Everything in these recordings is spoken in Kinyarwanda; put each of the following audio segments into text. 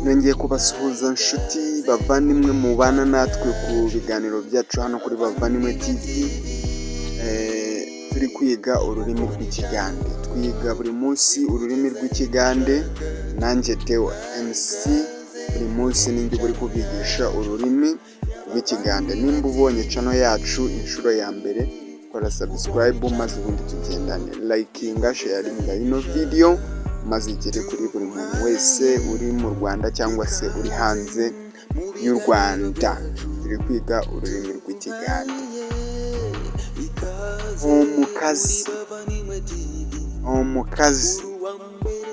Nongeye kubasuhuza nshuti bavandimwe mubana natwe ku biganiro byacu hano kuri Bavandimwe TV. Turi kwiga ururimi rw'Ikigande, twiga buri munsi ururimi rw'Ikigande. Nanjye Deo MC, buri munsi ninjye uba uri kubigisha ururimi rw'Ikigande. Nimba ubonye channel yacu inshuro ya mbere, kora subscribe maze ubundi tugendane. Likinga, sharinga ino video maze igere kuri buri muntu wese uri mu Rwanda cyangwa se uri hanze y'u Rwanda. Turi kwiga ururimi rw'Ikigande. Omukazi, omukazi,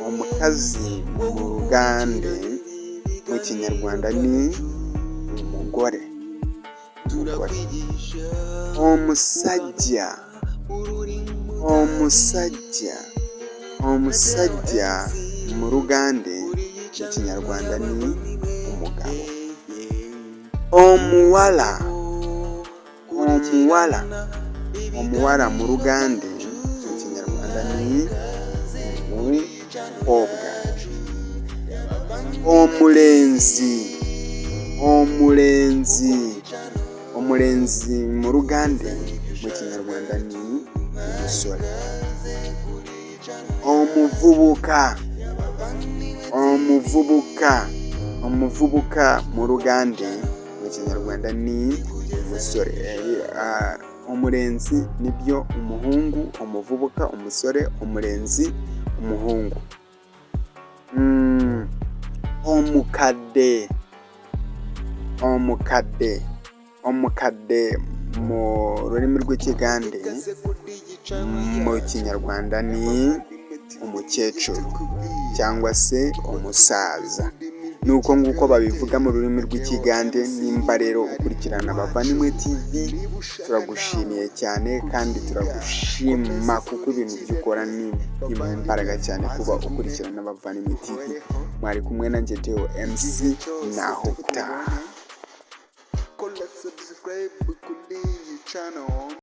omukazi mu Rugande, mu Kinyarwanda ni umugore, umugore. Omusajja, omusajja, omusajja mu Rugande, mu Kinyarwanda ni umugabo. Omuwala, omuwala, omuwala mu Rugande, mu Kinyarwanda ni umukobwa. Omulenzi, omulenzi, omulenzi mu Rugande, mu Kinyarwanda ni umusore. Omuvubuka, omuvubuka, omuvubuka mu Rugande, mu Kinyarwanda ni umusore. Omulenzi nibyo umuhungu, umuvubuka umusore, omulenzi umuhungu. Omukadde, omukadde, omukadde mu rurimi rw'Ikigande, mu Kinyarwanda ni umukecuru cyangwa se umusaza. Ni uko nguko babivuga mu rurimi rw'Ikigande. Nimba rero ukurikirana Bavandimwe TV, turagushimiye cyane kandi turagushima kuko ibintu byo ukora ni imbaraga cyane kuba ukurikirana Bavandimwe TV. Mwari kumwe nanjye Deo MC, naho utaha. Kora subscribe kuri iyi channel.